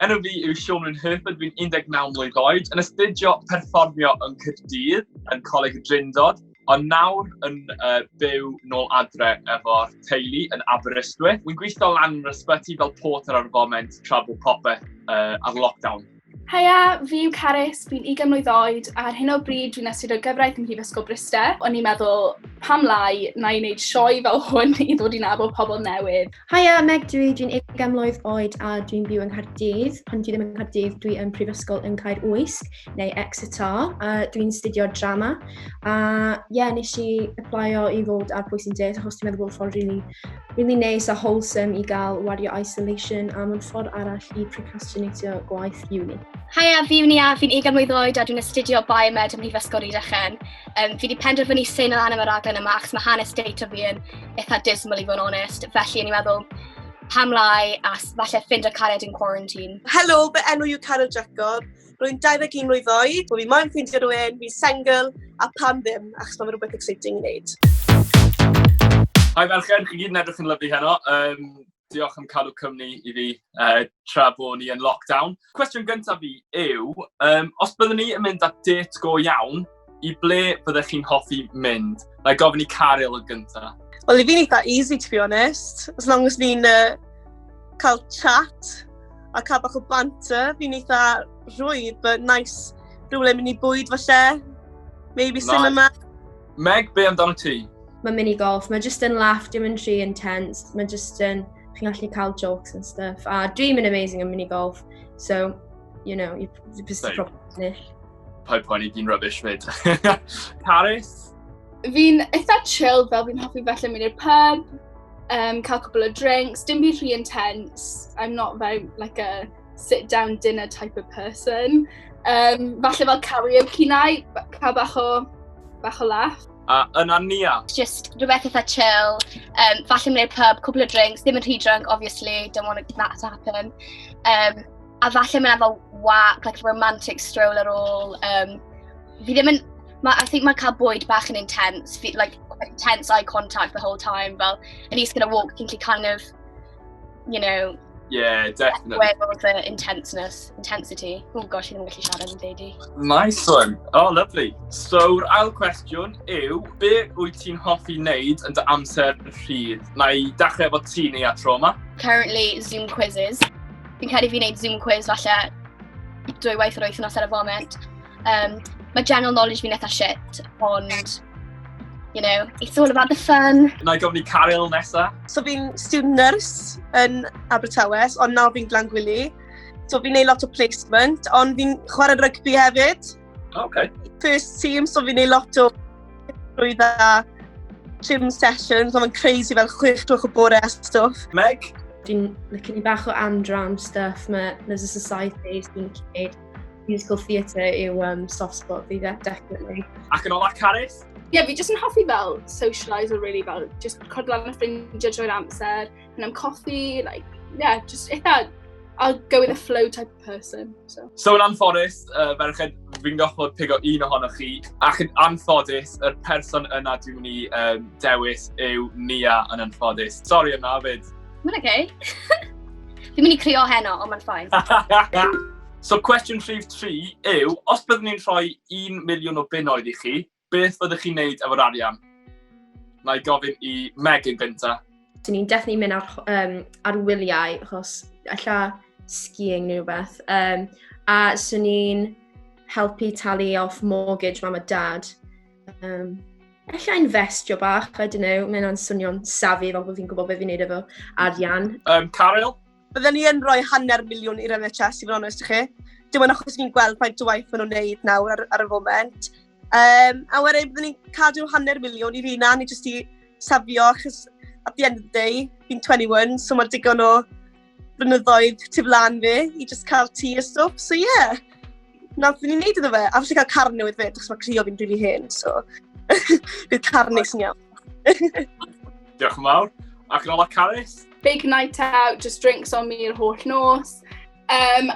Enw fi yw Sean Herford, dwi'n 19 mlwydd oed, yn astudio perfformio yng Nghaerdydd, yn Coleg y Drindod, ond nawr yn byw nôl adre efo'r teulu yn Aberystwyth. Wy'n gweithio lan yn yr ysbyty fel porter ar y foment tra bod popeth ar lockdown. Haia, fi yw Carys, fi'n 20 mlwydd oed, a ar hyn o bryd dwi'n astudio gyfraith ym Mhrifysgol Bryste. O'n i'n meddwl, pam lai, na i wneud sioe fel hwn i ddod i nabod pobl newydd. Haia, Meg dwi, dwi'n 20 mlwydd oed a dwi'n byw yng Nghaerdydd. Pan dwi ddim yng Nghaerdydd, dwi yn Prifysgol yn Caerwysg, neu Exeter, a dwi'n studio drama. A ie, yeah, nes i applio i fod ar Pwy sy'n Date, achos dwi'n meddwl bod ffordd really, really neis a wholesome i gael wario isolation a mae'n ffordd arall i procrastinatio gwaith uni. Haia, fi yw Nia, fi'n 20 mlwydd oed a dwi'n astudio Biomed ym Mhrifysgol Rhydychen. Fi wedi penderfynu seino lan am y raglen yma achos mae hanes data fi yn eitha dismal i fod yn onest. Felly o'n i'n meddwl, pam lai a falle ffindo cariad yn quarantine. Helo, fy enw yw Carol Jacob. Rwy'n 21 mlwydd oed, bo fi moyn ffeindio rhywun, fi'n sengl, a pam ddim, achos mae'n rhywbeth exciting i wneud. Hi ferched, chi gyd yn edrych yn lyfli heno. Diolch am cadw cwmni i fi tra bod ni yn lockdown. Cwestiwn gyntaf fi yw, os byddwn ni yn mynd at date go iawn, i ble byddech chi'n hoffi mynd? Na i gofyn i Caryl yn gyntaf. Wel, i fi'n eitha easy, to be honest. As long as ni'n cael chat a cael bach o banter, fi'n eitha rhwydd, but nice rhywle mynd i bwyd falle. Maybe nice. Cinema. Meg, be amdano ti? Mae mini golf, mae just yn laugh, dim yn rhy intense, mae just yn, chi'n gallu cael jokes and stuff. A dwi'n mynd amazing yn mini golf, so, you just Same. Probably finish. Paid poeni, fi'n rubbish fyd. Carys? Fi'n eitha chill, fel fi'n hoffi felly mynd i'r pub, cael couple of drinks, dim byd rhy intense. I'm not very like a sit-down dinner type of person. Falle fel karaoke night, cael bach o laugh. A yna Nia? Just rhywbeth eitha chill, falle mynd i'r pub, couple of drinks, ddim yn rhy drunk, obviously, don't want that to happen. A falle mynd efo walk, like romantic stroll ar ôl. Fi ddim yn, ma, I think mae cael bwyd bach yn intense, fi, like quite intense eye contact the whole time, fel, at least gyda walk, ti'n gallu kind of, Yeah, definitely. Away of the intenseness, intensity. Oh gosh, fi ddim yn gallu siarad yn deudi. Nice one. Oh, lovely. So, yr ail cwestiwn yw, be wyt ti'n hoffi wneud yn dy amser rhydd? Na i dechrau efo ti, Nia, tro yma. Currently, Zoom quizzes. Fi'n credu fi'n neud Zoom quiz falle dwy waith yr wythnos ar y foment. Mae general knowledge fi'n eitha shit, ond, it's all about the fun. Na i gofyn i Caryl nesa. So fi'n student nurse yn Abertawe, ond nawr fi'n Glangwili. So fi'n neud lot o placement, ond fi'n chwarae rygbi hefyd. Okay. First team, so fi'n neud lot o rwydd a gym sessions, ond mae'n crazy fel 6 gloch o bore a stwff. Meg? Dwi'n licio ni bach o amdram stuff, mae there's a society, so dwi'n licio neud musical theatre yw soft spot fi, definitely. Ac yn ola, Carys? Ie, yeah, fi jyst yn hoffi fel socialise really, fel just cod lan y ffrindiau drwy'r amser, mynd am coffi, like, yeah, just eitha, I'll go with the flow type of person. So, So yn anffodus, ferched, fi'n gorfod pigo un ohonoch chi, ac yn anffodus, yr person yna dwi'n mynd i dewis yw Nia yn anffodus. Sorry yna, fyd. Mae'n okay. Fi'n mynd i crio heno, ond mae'n fine. So, cwestiwn rhif 3 yw, os byddwn ni'n rhoi 1 miliwn o bunnoedd i chi, beth fyddwch chi'n neud efo'r arian? Na i gofyn i Meg yn gynta. So ni'n definitely mynd ar wyliau, achos ella skiing neu rhywbeth. A so ni'n helpu talu off mortgage mam a dad. Ella investio bach, I don't know, mae hynna'n swnio'n savvy fel bod fi'n gwybod beth fi'n neud efo arian. Caryl? Bydden ni yn rhoi 500,000 i'r NHS, i fod yn onest i chi. Dim ond achos fi'n gweld faint o waith maen nhw'n neud nawr ar y foment. A wedyn byddwn ni'n cadw 500,000 i fi na, ni jyst i safio, achos at the end of the day, fi'n 21, so mae digon o blynyddoedd tu flaen fi i just cael tea a stuff. So yeah, na byddwn ni'n neud iddo fe. A falle cael car newydd fyd, achos mae crio fi'n really hen, so bydd car neis yn iawn. Diolch yn fawr. Ac yn ola, Carys? Big night out, just drinks on me yr holl nos.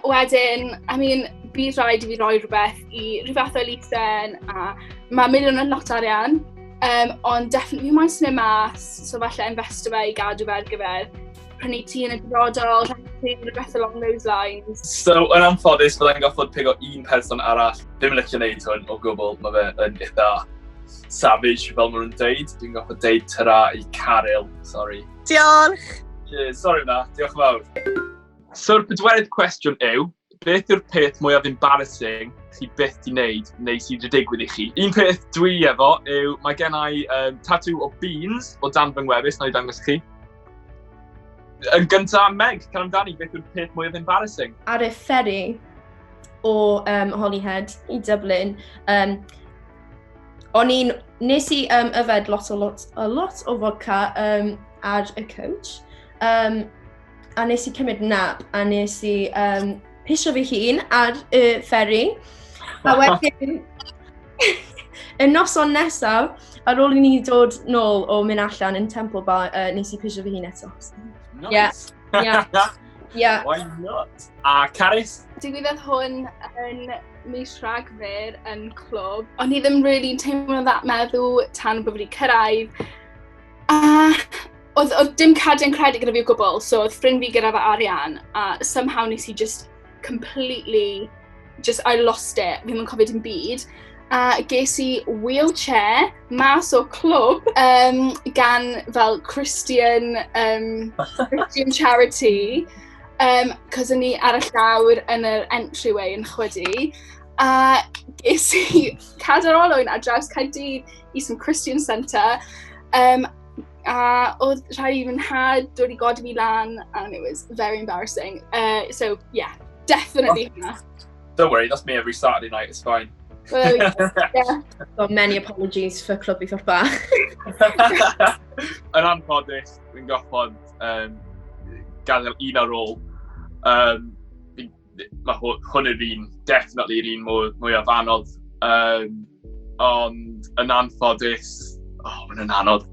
Wedyn, I mean, bydd rhaid i fi roi rhywbeth i rhyw fath o elusen, a mae miliwn yn lot arian, ond definitely fi moyn symud mas, so falle investo fe i gadw fe ar gyfer prynu tŷ yn y dyfodol, rhywbeth along those lines. So, yn anffodus, byddai'n goffod pigo un person arall. Ddim yn licio gwneud hwn o gwbl, mae fe yn eitha savage, fel maen nhw'n deud. Dwi'n goffod deud tyra i Caryl, sorry. Diolch! Cheers, sorry na, diolch yn fawr. So'r pedwerydd cwestiwn yw, beth yw'r peth mwyaf embarrassing chi byth di wneud neu sydd wedi digwydd i chi? Un peth dwi efo yw, mae gen i tattoo o beans o dan fy ngwefus, na i dangos chi. Yn gyntaf, Meg, can amdani, beth yw'r peth mwyaf embarrassing? Ar y ferry o Holyhead i Dublin, o'n i'n, nes i yfed lot o, lot, a lot o vodka ar y coach, a nes i cymryd nap, a nes i pisio fi hun ar y ferry. A wedyn, y noson nesaf, ar ôl i ni dod nôl o mynd allan yn Temple Bar, nes i pisio fi hun eto. Nice. Yeah. Yeah. Why not? A Carys? Digwyddodd hwn yn mis Rhagfyr yn clwb. O'n i ddim really yn teimlo that meddw tan bod fi wedi cyrraedd. A oedd dim cardiau credit gyda fi o gwbl, so oedd ffrind fi gyda fy arian, a somehow nes i just completely, just I lost it, fi ddim yn cofio dim byd. A ges i wheelchair mas o clwb gan fel Christian charity, cos o'n i ar y llawr yn yr entryway yn chwydu. A ges i cadair olwyn ar draws Caerdydd i some Christian centre. A oedd rhaid i fy nhad dod i godi fi lan, and it was very embarrassing. So, yeah, definitely hwnna. Don't worry, that's me every Saturday night, it's fine. Well, yeah. Got many apologies for clwb i ffwrdd bach. Yn anffodus, dwi'n goffod gadael un ar ôl. Mae hwn yw'r un, definitely yr un mwyaf anodd. Ond yn anffodus, oh, mae'n anodd.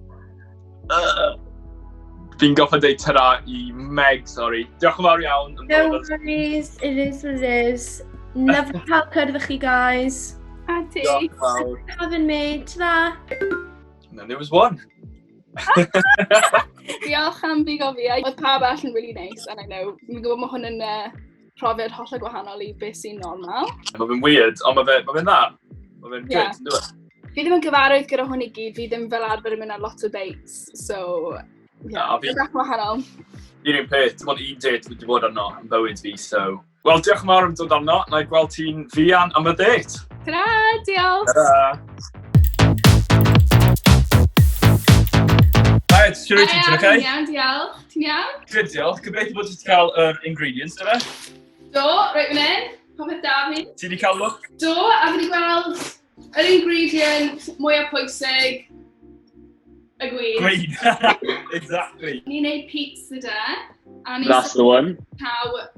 Fi'n goffod deud tyra i Meg, sorry. Diolch yn fawr iawn. No worries, it is what it is. Lovely cael cwrdd â chi, guys. A ti. Diolch yn fawr. Having me. Ta. And then there was one. Diolch am bigo fi. Oedd pawb arall yn really nice, and I know, fi'n gwybod mae hwn yn profiad hollol gwahanol i beth sy'n normal. Mae fe'n weird, ond ma fe'n dda. Mae fe'n good, ynddo fe? Fi ddim yn gyfarwydd gyda hwn i gyd, fi ddim fel arfer yn mynd ar lot o dates, so yeah, Na, bach wahanol. Un un peth, dim ond un date wedi bod arno yn bywyd fi, so. Wel, diolch yn fawr am dod arno, na i gweld ti'n fuan am y date. Ta-ra, diolch! Ta-ra! Right, siwr wyt ti, ti'n oce? Iawn, diolch. Ti'n iawn? Good, diolch. Gobeithio bod ti wedi cael yr ingredients, dy fe? Do, reit fan hyn. Popeth da fi. Ti wedi cael look? Do, a fi wedi gweld yr ingredient mwyaf pwysig, y gwin. Gwin. Exactly. Ni'n neud pizza da. A ni That's the one. Taw,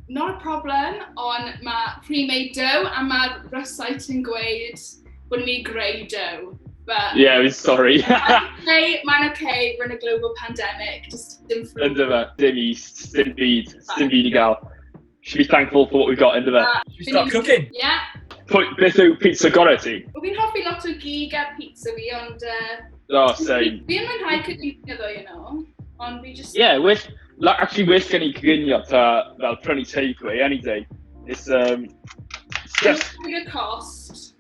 not a problem, ond mae pre-made dough a mae'r website yn gweud bod ni'n grey dough. But Yeah, I'm sorry. Okay, mae'n okay, we're in a global pandemic, just dim ffrwyth. Ynddo fe, dim yeast, dim byd, dim byd i gael. Should be thankful for what we've got, ynddo fe. Should we start cooking? Yeah. Pwy, beth yw pizza gorau ti? Wel, fi'n hoffi lot o gig ar pizza fi, ond Oh, same. Fi'n mwynhau coginio ddo, you know. Ond fi just. Yeah, well, like, actually, well gen i coginio ta fel prynu takeaway any day. It's just. Bigger cost.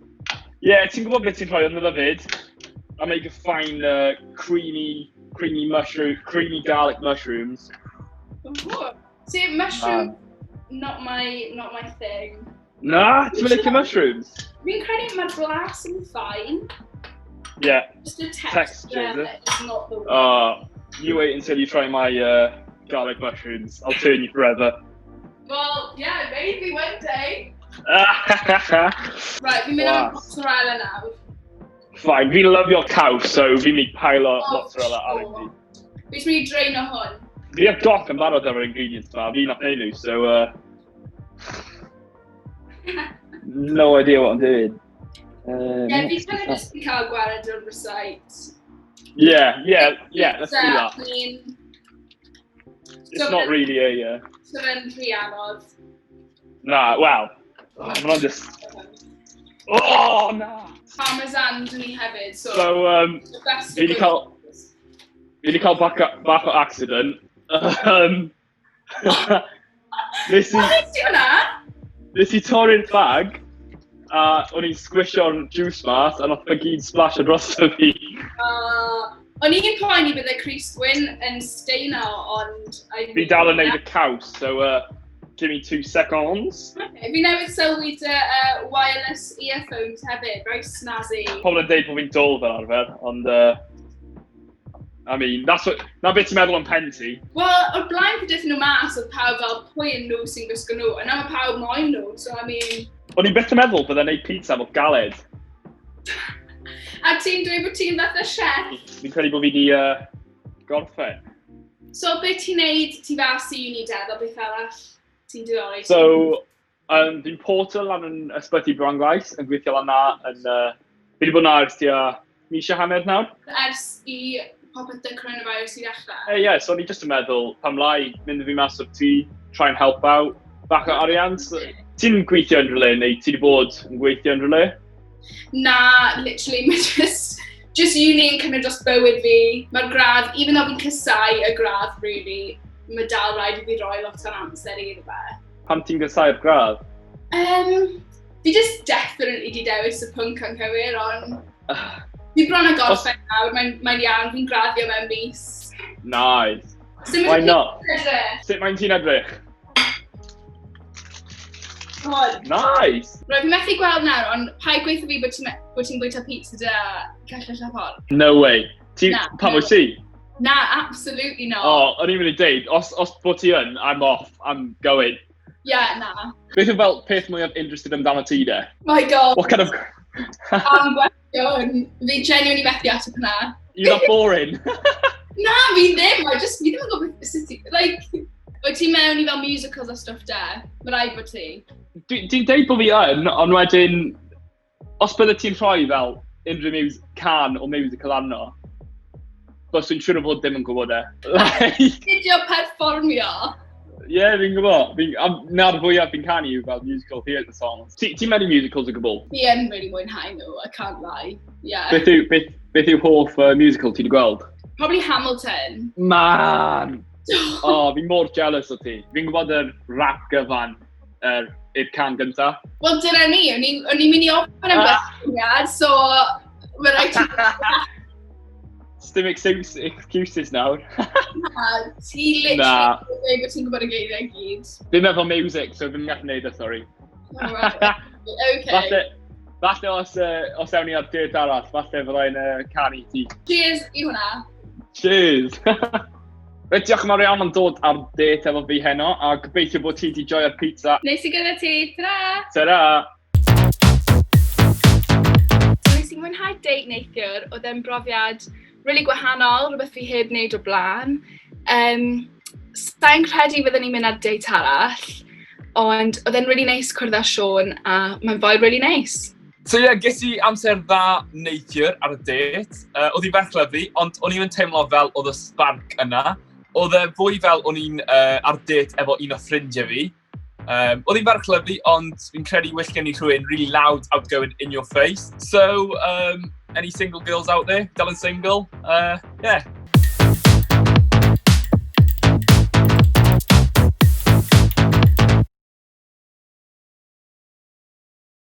Yeah, ti'n gwybod beth ti'n rhoi ynddo fe fyd? I make a fine creamy mushroom, creamy garlic mushrooms. Ooh. See, mushroom, not my thing. Na, ti'n licio mushrooms? Fi'n credu mae'r blas yn fine. Just the Texture, texture is it? is not the one. Oh, you wait until you try my garlic mushrooms. I'll turn you forever. Well, yeah, maybe one day. Right, fi'n mynd am Wow. mozzarella nawr. Fine, fi'n lyfio caws, so fi'n mynd pile o Oh, mozzarella ar sure. fi. Fi jyst mynd i draino hwn. Fi heb doc yn barod efo'r ingredients ma, fi nath neud nhw, so no idea what I'm doing. Yeah, fi kind of just i cael gwared o'r recite. Yeah, let's do that. I mean, It's not really a So fe'n rhy anodd. Na, well, oh, mae'n just. Oh, na! Parmesan dyn ni hefyd, so So, the best fi 'di cael bach o accident. Nes i... Nes ti hwnna? Nes i torri'r bag, a o'n i'n sgwisio'r juice mas, a nath fe gyd splash dros fi. O'n i'n poeni bydde crys gwyn yn staino, ond... Fi dal yn neud y caws, so give me 2 seconds. Okay, fi newydd sylwi dy wireless earphones hefyd, very snazzy. Pobl yn deud bod fi'n dwl fel arfer, ond... I mean, that's what, na beth ti'n meddwl am pen ti. Wel, o'r blaen pryd daethon nhw mas, oedd pawb fel pwy yn nhw sy'n gwisgo nhw, a nawr mae pawb moyn nhw, so I mean. O'n i'n byth yn meddwl bydde'n neud pizza mor galed. A ti'n dweud bod ti'n fath o chef? Fi'n credu bod fi wedi gorffen. So, beth ti'n neud tu fas i uni de, fel beth arall ti'n diddori? So, fi'n porter lan yn Ysbyty Bronglais, yn gweithio lan na. Fi wedi bod na ers tua mis a hanner nawr. Ers i popeth dy coronavirus i ddechrau? Ie, yeah, so o'n i just yn meddwl, pam lai, mynd fi mas o'r tŷ, try and help out, bach o arian. So, ti'n gweithio yn rhywle, neu ti wedi bod yn gweithio yn rhywle? Na, literally, mae just uni yn cymryd dros bywyd fi. Mae'r gradd, even though fi'n casau y gradd, really, mae dal rhaid i fi roi lot o'r amser iddo fe. Pam ti'n casau'r gradd? Fi just definitely di dewis y pwnc anghywir, ond fi bron a gorffen nawr, mae'n mae iawn, fi'n graddio mewn mis. Nice. Sut Why not? Edrych? Sut mae'n ti'n edrych? Come on. Nice! Rhaid fi methu gweld nawr, ond paid gweithio fi bod ti'n bwyta pizza da cellell a ffordd. No way. Ti, Na, pam no. wyt ti? Na, absolutely not. O, oh, o'n i'n mynd i deud, os bod ti yn, I'm off, I'm going. Yeah, na. Beth yw fel peth mwyaf interested amdano ti de? My God, What kind of... am gwestiwn. Fi genuinely methu ateb hwnna. You that boring? Na, fi ddim. I just, fi ddim yn gwybod sut i... Like, wyt ti mewn i fel musicals a stuff de? Mae rhaid bod ti. Dwi'n deud bod fi yn, ond wedyn, os bydde ti'n rhoi fel unrhyw cân o musical arno, bys dwi'n siŵr o fod ddim yn gwybod e. Like, Fideo perfformio. Ie, yeah, fi'n gwybod. Na'r fwyaf fi'n canu yw fel musical theatre songs. Ti'n mewn i musicals o gwbl? Fi yn really mwynhau nhw, I can't lie. Yeah. Beth yw hoff musical ti wedi gweld? Probably Hamilton. Man! Oh, fi'n mor jealous o ti. Fi'n gwybod yr rap gyfan i'r cân gynta. Wel, dyna ni. O'n i'n mynd i ofyn am gwestiwn, so mae rhaid ti. Dim excuses nawr. Na, ti literally Na. dweud bod ti'n gwybod y geiriau i gyd. Ddim efo music, so ddim yn gallu neud e, sorry. Oh, right. Okay. Falle os ewn ni ar date arall, falle fyddai'n canu ti. Cheers i hwnna. Cheers! Reit, diolch yn fawr iawn am dod ar date efo fi heno, a gobeithio bod ti wedi joio'r pizza. Neis i gyda ti. Ta-ra! Ta-ra! So nes i mwynhau date neithiwr, oedd e'n brofiad really gwahanol, rhywbeth fi heb wneud o blaen. Sa'n credu fydden ni'n mynd ar date arall, ond oedd e'n really nice cwrdd â Sean, a mae'n foi really nice. So ie, yeah, ges i amser dda neithiwr ar y date. Oedd hi ferch lyfli, ond o'n i'n teimlo fel oedd y spark yna. Oedd e fwy fel o'n i'n ar date efo un o ffrindiau fi. Oedd hi'n ferch lyfli, ond fi'n credu well gen i rhywun really loud, outgoing, in your face. So, any single girls out there, dal yn single? Yeah,